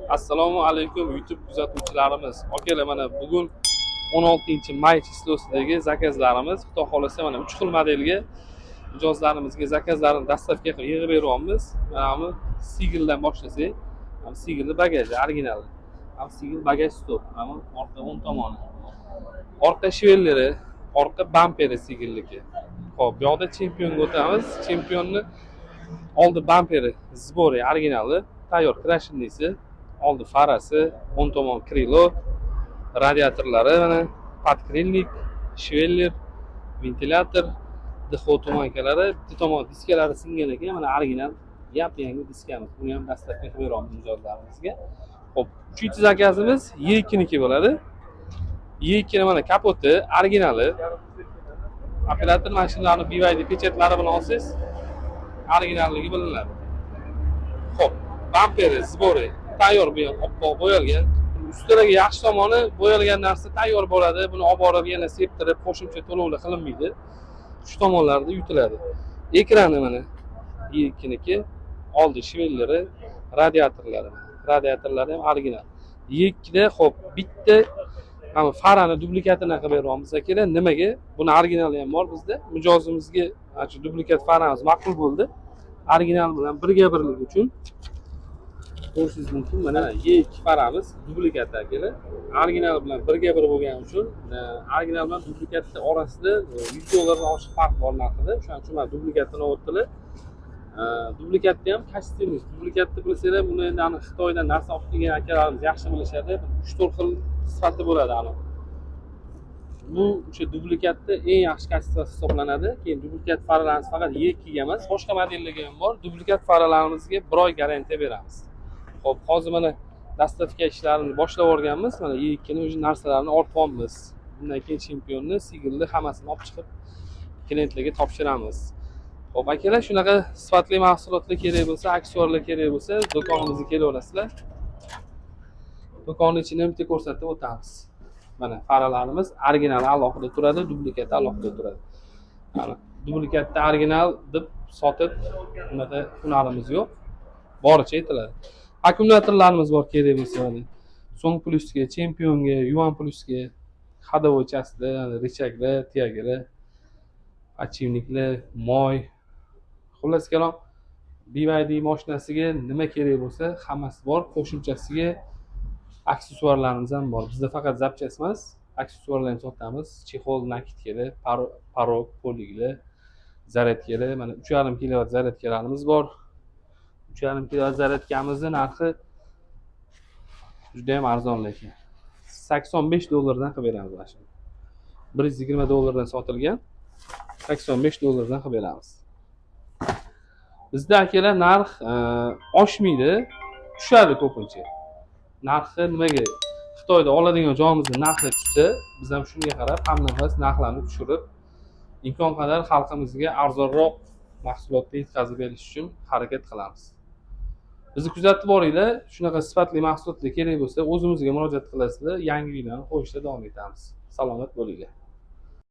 Assalomu alaykum, YouTube kuzatuvchilarimiz. Akalar, mana bugun 16 may число sidagi zakazlarimiz, Xudo xohlasa, mana 3 xil modelga mijozlarimizga zakazlarni доставка qilib yig'ib beryapmiz. Mana bu Seagulldan boshlasak, mana Seagullni bagaji originali. Mana Seagull bagaj stop, mana bu orqa o'ng tomoni. Orqa швеллер i, orqa bamperi Seagullniki. Xo'p, bu yoqda Chempionga o'tamiz. Chempionni oldi bamperi сборы originali, tayyor крашенный si, oldi farasi, o'ng tomon крыло, radiatorlari mana подкрыльник, швеллер, ventilyator, ДХО туманка lari, bitta tomon diskalari singan ekan, mana original yap yangi diskamiz. Buni ham доставка qilib beramiz mijozlarimizga. Xo'p, uchinchi zakazimiz E2 niki bo'ladi. E2 ni mana kapoti originali. Operator, mana shularni BYD печать lari bilan olsangiz, originalligi bilinadi. Xo'p, bamperi, сборы tayyor, bu ham oppoq bo'yalgan. Ustilagi yaxshi tomoni, bo'yalgan narsa tayyor bo'ladi. Buni olib borib yana septirib, qo'shimcha to'lovlar qilinmaydi. Shu tomonlarida yutiladi. Ekrani mana E2niki, oldi швеллер i, radiatorlari. Radiatorlari ham original. E2da xo'p, bitta mana farani dublikatini qilib beryapmiz, akalar. Nimaga? Buni originali ham bor bizda. Mijozimizga mana shu dublikat faramiz ma'qul bo'ldi. Original bilan birga birlik uchun ko'rishingiz mumkin. Mana E2 faramiz dublikati, akalar. Original bilan birga bir bo'lgani uchun, original bilan dublikatni orasida 100 dollardan oshiq farq bor narxida. O'shaning uchun mana dublikatini olibdilar. Dublikatni ham качественный. Dublikatni bilsanglar, buni endi aniq Xitoydan narsa olib kelgan akalarimiz yaxshi bilishadi. 3-4 xil sifati bo'ladi aniq. Bu o'sha dublikatni eng yaxshi качество si hisoblanadi. Keyin dublikat faralarimiz faqat E2 ga emas, boshqa modellarga ham bor. Dublikat faralarimizga bir oy garantiya beramiz. Xo'p, hozir mana доставка ishlarini boshlab yuborganmiz. Mana E2 ni уже narsalarini ortyapmiz. Bundan keyin Chempionni, Seagullni hammasini olib chiqib klientlarga topshiramiz. Xo'p, akalar, shunaqa sifatli mahsulotlar kerak bo'lsa, aksessuarlar kerak bo'lsa, do'konimizga kelaverasizlar. Do'konni ichini ham bitta ko'rsatib o'tamiz. Mana faralarimiz originali alohida turadi, dublikati alohida turadi. Mana dublikatni original deb sotib, unaqa hunarimiz yo'q. Boricha aytiladi. Akkumulyatorlarimiz bor, kerak bo'lsa mana. Song Plusga, Chempionga, Yuan Plusga, ходовой часть da, рычаг lar, тяга lar, подшипник lar, moy. Xullas kalom, BYD mashinasiga nima kerak bo'lsa, hammasi bor. Qo'shimchasiga aksessuarlarimiz ham bor. Bizda faqat запчасть emas, aksessuarlar ham sotamiz. Чехол, накидка lar, порог, полик lar, zaryadkalar, mana 3,5 kilovat zaryadkalarimiz bor. 3,5 kilovat zaryadkamizni narxi juda ham arzon lekin. 85 dollardan qilib beramiz mana shuni. 120 dollardan sotilgan, 85 dollardan qilib beramiz. Bizda, akalar, narx oshmaydi, tushadi ko'pincha. Narxi nimaga? Xitoyda oladigan joyimizni narxi tushsa, biz ham shunga qarab hamnafas narxlarni tushirib, imkon qadar xalqimizga arzonroq mahsulotni yetkazib berish uchun harakat qilamiz. Bizni kuzatib boringlar, shunaqa sifatli mahsulotlar kerak bo'lsa, o'zimizga murojaat qilasizlar, yangi uylarni qo'yishda davom etamiz. Salomat bo'linglar.